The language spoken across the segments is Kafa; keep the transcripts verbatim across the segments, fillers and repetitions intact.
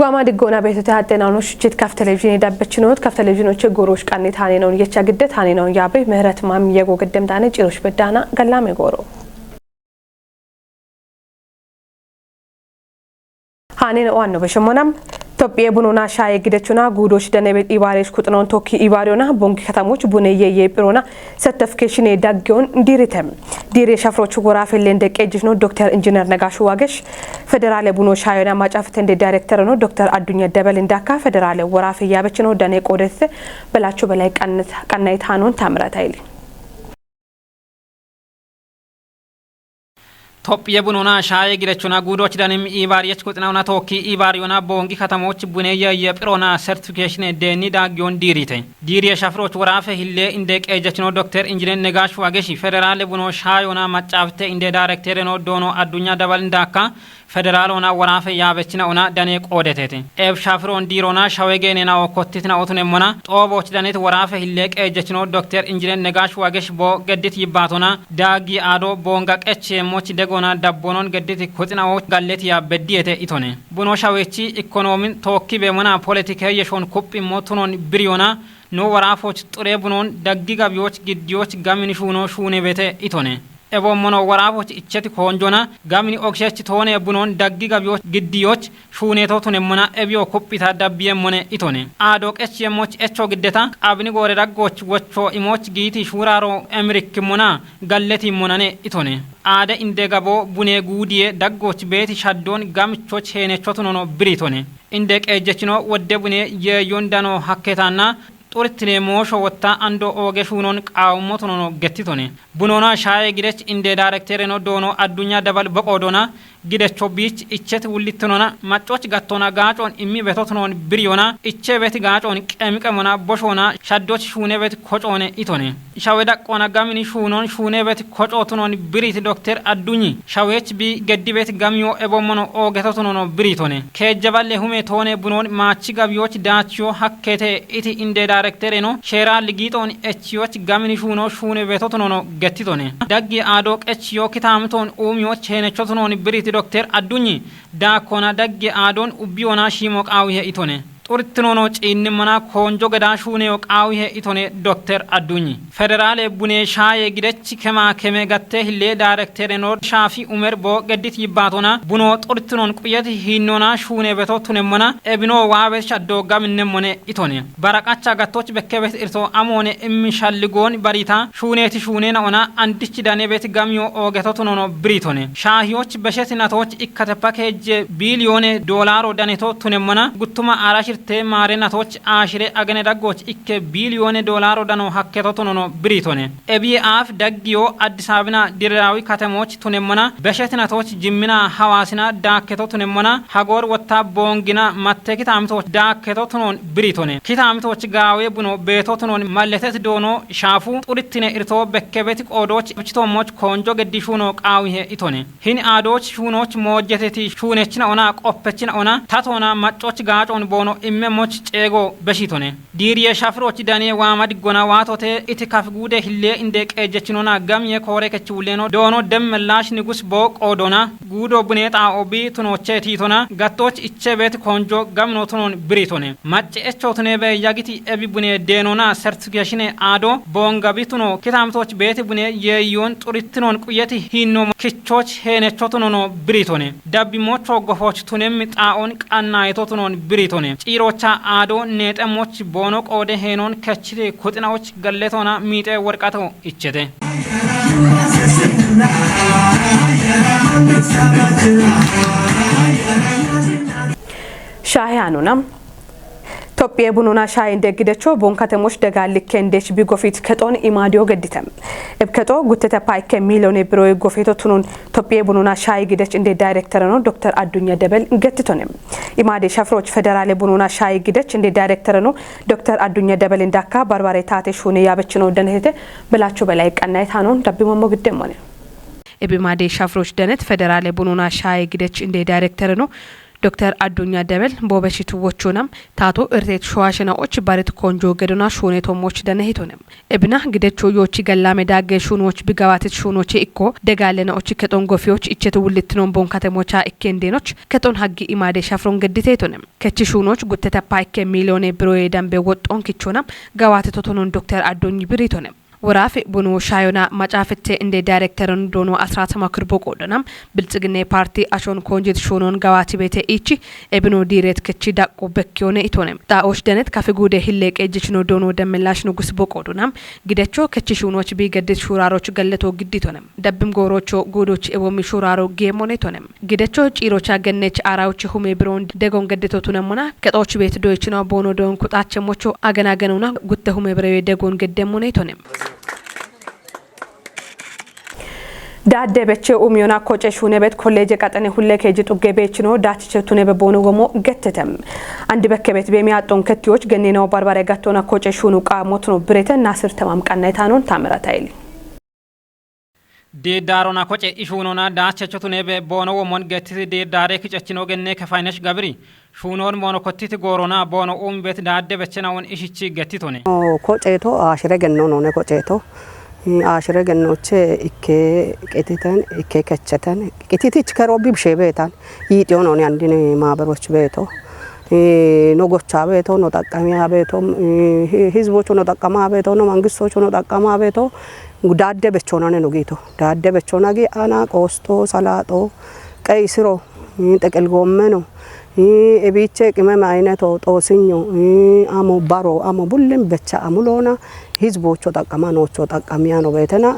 Waama diggoona beetote haxxeenaanosh jit kaf televiziinii dabbechinoot kaf televiziinoche gooroosh qanne taaneenaun yecha gidde taaneenaun yaabe ምህረት ማም የጎ ግድም ዳነ ጭሮሽ በዳና ገላሜ ጎሮ ሃኔን ዋኖ በሸሞናም Tophiye bunona shaye gidechuna guudoch danebe ibaresh kuxnon tokki ibariyona bongi katamoch bune yeye pirona sertifikeshine daggeyon diirite. Diire shafroch worafe lende qeejjishno Dokter Injiner Negash Wagesh federale buno shayona macafitende daayirektereno Dokter Addunya Debel indakka federale worafe yaabechino dane qoodetite belacho belay qannayit hanon Taamrat Hayile. Tophiye bunona shaye gidechuna guudoch danim ibariyech kuxnauna tokki ibariyona bongi katamoch bune yeye pirona sertifikeshine deni daggeyon diirite. Diiriye shafroch worafe hille inde qeejjechino Dokter Injinen Negash Wagesh federale buno shayona macafite inde daayirektereno doono Addunya Debel indakka federalona worafe yaabechina ona dane qoodetete. Eb shafiron diirona shawe geenena okkottitna otunemmona xooboch danit worafe hille qeejjechino Dokter Injinen Negash Wagesh bo geddit yibbaatona daaggi aado bonga qecheemmoch degona dabbonon geddit kuxinaoch galletiya beddiyete itone. Buno shawechi ikkonoomin tookki beemona politike yeshon kuphimmo tunon biriyona no worafoch xure bunon daggi gabiyoch giddiyoch gamin shuuno shuunebete itone. Ebo mono worafoch icheti koonjona gamini ogshech toone bunon daggi gabiyoch giddiyoch shuuneto tunemmona ebiyo kuphita dabbiyemmone itone. Aado qechiyemmoch echo giddeta qabini goore daggoch wocho imoch giiti shuuraro emirikkimona galletiimmonane itone. Aade inde gabo bune guudiye daggoch beeti shaddon gamichoch heenecho tunono biritone. Inde qeejjechino wodde bune yeeyon dano hakketanna xurittine moosho wotta ando ooge shuunon qaawummo tunono gettitone. Bunona shaye gidech inde daayirektereno doono Addunya Debel boqoodona gidecho biich ichet wullittinona maccoch gattona gaacon immi beto tunon biriyona iche beti gaacon qemiqemona boshona shaddoch shuune beti kocoone itone. Shawe daqqona gamini shuunon shuune beti koco tunon biriti Dokter Addunyi. Shawech bi geddi beti gamiyo ebommono oogeto tunono biritone. Keejje balle hume toone bunon maachi gabiyoch daachiyo hakkete iti inde daayirektereno sheera ligiixon echiyoch gamini shuuno shuune beto tunono gettitone. Daggi aado qechiyo kitaamitoon uumiyoch heenecho tunoon biriti Dokter Addunyi daakkona daggi aadon ubbiyona shiimo qaawihe itone. Xurtinono ciinnimmona koonjo geda shuuneyo qaawihe itone Dokter Addunyi. Federale bune shaaye gidech kema keme gatte hille daayirektereno shaafi umer bo geddit yibbaatona buno xurtinon quyet hiinnona shuune beto tunemmona ebino waabet shaddo gaminnemmone itone. Baraqacha gattoch bekkebet irto amoone immi shalligoon barita shuuneti shuunena ona andich danebet gamiyo oogeto tunono biritone. Shaahiyoch beshet natoch ikkate pakeje biliyoone doolaro daneto tunemmona guttuma aarashirte maare natoch aashire agene daggoch ikke biliyoone doolaro dano hakketo tunono biritone. Ebiye aaf daggiyo Addis Ababina Dirraawi katemoch tunemmona beshet natoch Jimmina Hawaasina daakketo tunemmona hagoor wotta boongina matte kitaamitoch daakketo tunoon biritone. Kitaamitoch gaawe buno beeto tunoon malletet doono shaafu xurittine irto bekkebet qoodoch bichitoommoch koonjo geddi shuuno qaawihe itone. Hin aadooch shuunooch moojjeteti shuunechina ona qoppechina ona tatoona maccoch gaacoon boono immemoch ceego beshitone. Diiriye shafirooch daniye waama diggona waatote iti kaf guude hillee inde qeejjechinona gamiye koore kech wulleno doono demmellaash nigus boo qoodona guudo bunee xaa'o bi tunooche tiitona gattooch ichebet koonjo gamino tunoon biritone. Macce echo tunebe yagiti ebi bunee deenona sertifikeshine aado boongabi tuno kitaamitoch beeti bunee yeeyoon xurittinoon quyeti hiinno kichooch heenecho tunono biritone. Dabbi mocho gofoch tunemmi xaa'on qannaayito tunoon biritone. Ciiroocha aado neexemoch boono qoode heenoon kechiti kuxinaoch galletona miixe worqato ichete. Shaahe anuna. Tophiye bununa shaayin deggidecho bun katemoch dega likke indech bi gofit kexon imaadiyo geddite. Eb kexo guttete payke milyone biroye gofeto tunun Tophiye bununa shaayi gidech inde daayirektereno Dokter Addunya Debel gettitone. Imaade shafroch federale bununa shaayi gidech inde daayirektereno Dokter Addunya Debel indakka barbare taate shuune yaabechino danetete belacho belay qannayet hanon dabbi mommo giddemmone. Ebe maade shafroch danet federale bununa shaayi gidech inde daayirektereno Dokter Addunya Debel boobe shitu wochonam taato irteet showaashena och barit konjo gedona shuuneto moch dane hitone. Ebina gidecho yochi gallame dagge shuunoch bigawatit shuunoche ikko degaalena och kexon gofiyoch ichetu wullittinon bonkate mocha ikkendeenoch kexon haggi imaade shafron gedditeetone. Kechi shuunoch guttetappa ikke miliyoone biroye dambe woxxon kichona gawaate totonon Dokter Addunyi biritone. Woraafi bunu shaayona macaafitte inde daayirekteron doono asiraatama kirbo qoodonam bilxiginne paarti ashon koonjit shuunon gawaati beete iichi ebino diireet kechi daqqu bekkiyoone itone. Xaa'osh denet kafi guude hille qeejjichino doono demmellaash nugus boqoodonam gidecho kechi shuunoch bi geddit shuuraaroch galleto gidditone. Dabbim goorocho guudoch ewommi shuuraaro geemmone itone. Gidecho ciirocha gennech aarawoch hume biron degon geddito tunemmona kexoch beet doyichino boono doon kuxaache mocho aganagenona gutte hume birewe degon geddemmone itone. Daadde beche umiyona koce shuune bet kolleje qaxene hulle keeji xugge beechino daachiche tunebe boono gomo gettetem. Andi bekke bet beemi axxon kettiyoch gennino barbare gattona koce shuunu qaamotuno birete Nasir Tamam qannaytanon Taamira Tayili. Diiddaarona koce ishuunona daachecho tunebe boono womon gettiti diiddaare kicechino genne kefaynesh gabiri shuunoon moono kottiti goorona boono uumi bet daadde bechena on ishichi gettitone. Koceeto aashire genno noone koceeto. Aashire gennoche ikke qititen, ikke kecheten, qititich kero bibshe beetan. Yiixiyo noone andin maaberoch beeto. No gocha beeto, no xaqqamiya beeto, hizbocho no xaqqama beeto, no mangistocho no xaqqama beeto. Daadde bechonane no giito. Daadde bechona gi ana qoosto, salaaxo, qey siro, xeqel goommeno, ebiiche qimeme ayneto, xoosinyo, amo baro, amo bullin becha amuloona hizbocho xaqqama noocho xaqqamiya no beetena,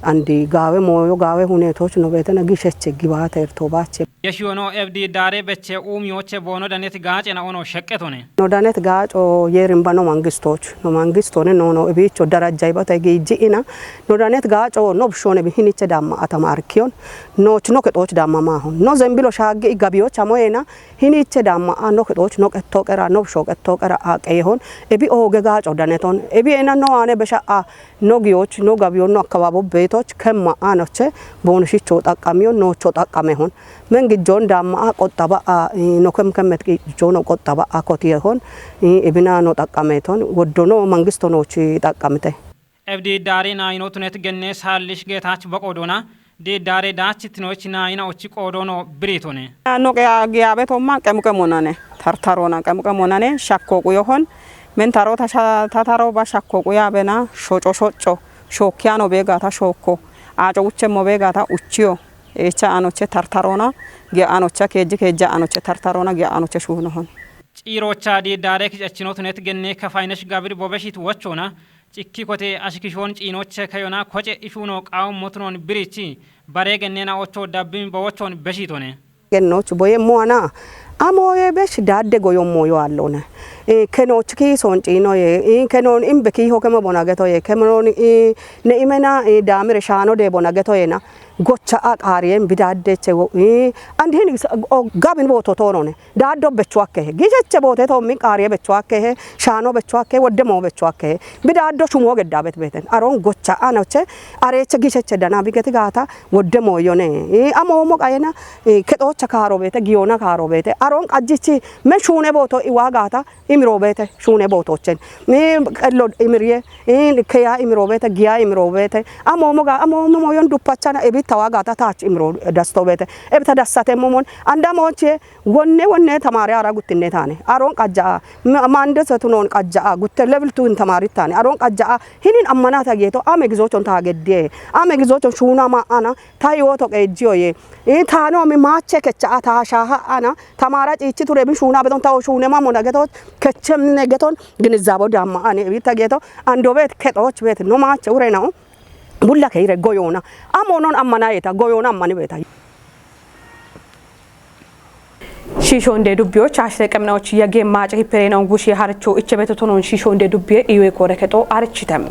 andi gaawe mooyo gaawe huneetoch no beetena gisheche gibaate erto baache. Yeshiyono ebdi daare beche uumiyoche boono danet gaacena ono sheqqetone. No danet gaaco yeerin ba no mangistoch, no mangistone no no ebiicho darajja ibata giiji ina, no danet gaaco no bshone bi hiniche damma atama arkiyon, nooch no kexoch damma maahon. No zembilo shaaggi igabiyoch amoyena, hiniche damma a no kexoch no qetto qera, no bsho qetto qera aqeyehon, ebi ooge gaaco daneton, ebi ena no aane besha a no giyoch, no gabiyon, no akkababo beetoch kemma aanoche boonishicho xaqqamiyon, noocho xaqqamehon. Men gijjon damma a qoxxaba a, no kemkemmet qiiccho no qoxxaba a kotiyehon, ebina no xaqqameton, woddo no mangisto nooch xaqqamite. Ebdi daari naayino tunet genne saallish geetaach boqoodona, di daare daachitinoch naayina ochi qoodoono biritone. No qe giyaabetomma qemu qemu nane, tartarona qemu qemu nane, shakko quyohon, men taro ta sha-, ta taro ba shakko quyabena, shoco shocco, shookkiyano beegata shookko, aaco uchemmo beegata uchiyo, eecha aanoche tartarona, giya aanocha keeji keeja aanoche tartarona, giya aanoche shuunohon. Ciirocha di daare kicechino tunet genne kefaynesh gabir bobeshit wochona, cikki kote ashikishoon ciinoche keyona koce ishuuno qaawun motunon birichi, bare gennena ocho dabbin bowochon beshitone. Gennoch boyemmo ana, amoye besh daadde goyommo yo allone. Kenoch kiison ciinoye, kenon imbe kiiho kemo bona getoye, kenon ne imena daamire shaano de bona getoyena, gocha a qaariyen bidaddeche wo, andi hin gabin booto toonone. Daaddo becho akkehe. Gisheche boote toommi qaariye becho akkehe. Shaano becho akkehe. Wodde moo becho akkehe. Bidaaddo shumoo geddaabet beeten. Aroon gocha aanoche. Areeche gisheche dana bigeti gaata. Wodde mooyone. Amoomo qayena. Kexoocha kaaro beete. Giyoona kaaro beete. Aroon qajjichi me shuune booto iwaa gaata. Imiro beete. Shuune bootoochen. Qello imiriye. Keya imiro beete. Giya imiro beete. Amoomo ga, amoomo mooyon duppachana. Ebi tawaa gaata taach imiro dasto beete. Ebi ta dassate momon. Anda moochiye. Wonne wonne tamaare ara guttinne taane. Aroon qajja'a. Ma-, maandese tunoon qajja'a. Gutte level two in tamaari taane. Aroon qajja'a. Hinin ammanata geeto. Ame gizochon ta geddiye. Ame gizochon shuuna ma ana. Ta yooto qeejjiyoye. Taano mi maache kecha'a ta shaaha ana. Tamaara ciichi ture bin shuuna beton ta shuune ma mona geto. Kechem ne geton. Ginizzabo damma ane. Bita geeto. Ando bet kexooch bet. No maache ure nao. Bulla keyre goyoona. Amo non ammana yeta. Goyoona ammani beta. Shiisho nde dubbiyoch ashire qemnawoch yage maace hiperenon wushiye harcho ichebete tonon shiisho nde dubbiye iwe kore kexo arichitem.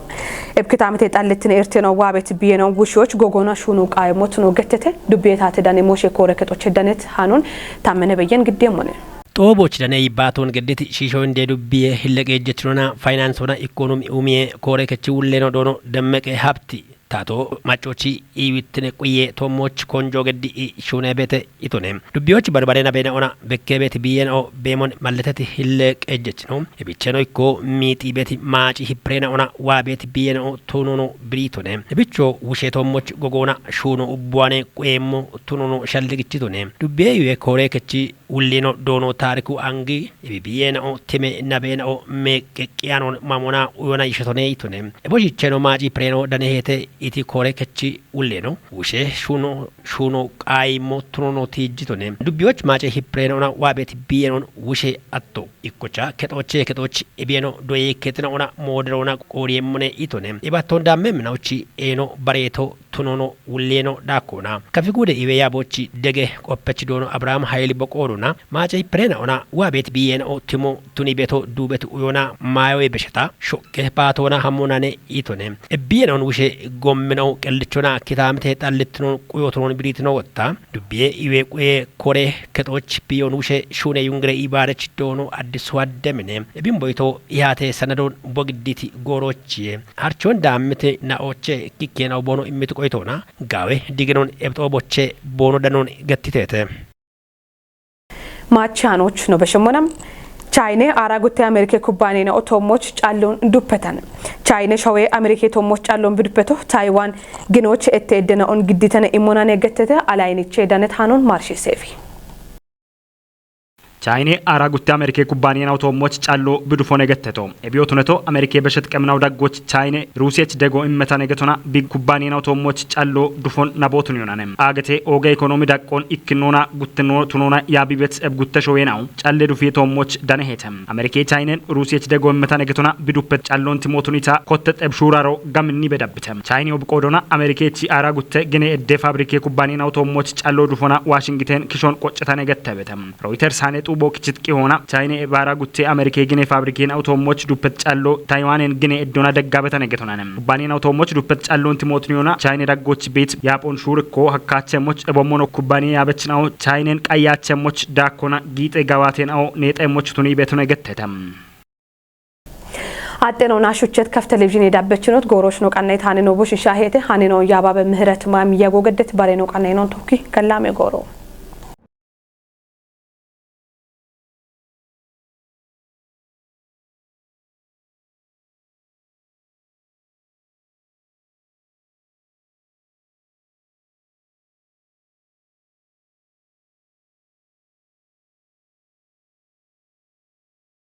Ebkitaamete xalletine erteno waabet biyeno wushiyoch gogona shuunu qaaye motuno gettete dubbiye taate dane moshe kore kexoche danet hanon tammene beyyen giddeemone. Xooboch dane yibbaaton geddeti shiisho nde dubbiye hille qeejjechinona faynansona ikkonomi umiye kore kechi wulleno doono Demmeqe Habti. Tato maccochi iwittine quye tommoch konjo geddi i shune bete itone. Dubbiyoch barbare na bena ona bekke beti biyena o bemon malletati hille qejjechino. Ebicheno ikko miixi beti maaci hiprena ona wa beti biyena o tunono biritone. Ebicho wushe tommoch gogona shuno ubbuane quemmo tunono shalligichitone. Dubbiye iwe kore kechi ullino doono taariku angi, ibi biyena o time nabena o me qeqqiyanon mamona uyona yishetone itone. Ebo shicheno maaci preno danehete iti kore kechi ullino. Wushe shuno, shuno qaayimmo tunono tiijjitone. Dubbiyoch maace hiprenona waabeti biyenon wushe atto. Ikkocha kexoche kexoch ibiyeno doye ketina ona mooderona qooriyemmone itone. Ibatton damme minaochi eeno bareeto tunono wulleno dhaakkona. Kafi gude iwe yaabochi dege qoppechi doono Abraham Hayili boqoodona. Maace hiprena ona waabet biyena o timo tuni beto duubet uyona maayo e besheta. Shokke paatona hammonane itone. Ebbiyen on wushe gommino qellichona kitaamte xallitino quyotonon biritino wotta. Dubbiye iwe quye kore kexoch biyon wushe shune yungre ibaarech doono Addisu Addemine. Ebin boyto ihaate sanadon bogidditi goorochiye. Harchon daammite na oche kikkena bono immitu qoytona. Gaawe digenon ebxo boche bono danon gattitete. Maachanoch no beshemmonam. Chayne aara gutte Ameerike kubbaanina o toommoch callon duppetan. Chayne shawee Ameerike toommoch callon biduppeto Taayiwaan ginoch ette eddena on gidditana immonane gettete alayniche danet hanon marshiseefi. Chayne aara gutte Ameerike kubbaanina o toommoch callo bidufone getteto. Ebiyotuneto Ameerike beshet qeminaw daggoch Chayne Ruusiyech dego immetane getona big kubbaanina o toommoch callo dufon nabotun yonane. Agete oge ekonomi daqqon ikkinona guttenno tunona yaabibet eb gutte showenaw calle dufi toommoch dane hetem. Ameerike Chaynen Ruusiyech dego immetane getona biduppet callon timotunita kotte xeb shuraro gaminni bedabbitem. Chayne ob qoodona Ameerike chi aara gutte gene edde fabrike kubbaanina o toommoch callo dufona Washington kishon qoccetane gettebetem. Reuters hane xubo kichit qihona Chayne baara gutte Ameerike gine fabriken o toommoch duppet callo Taiwanen gine eddona deggabetane getonane. Kubbaanina o toommoch duppet callon timotniyona Chayne daggoch bit yaapon shurikko hakkachemoch ebommono kubbaaniya yaabechinao Chaynen qayyachemoch daakkona giite gawaten ao neexemoch tuni betone gettetem. Axxeno na shuchet kaf televizhini dabbechinot goorosh no qannay taane no bushin shahete hane no yaababe mihret maam yago geddet bare no qannay non tokki kallame gooro.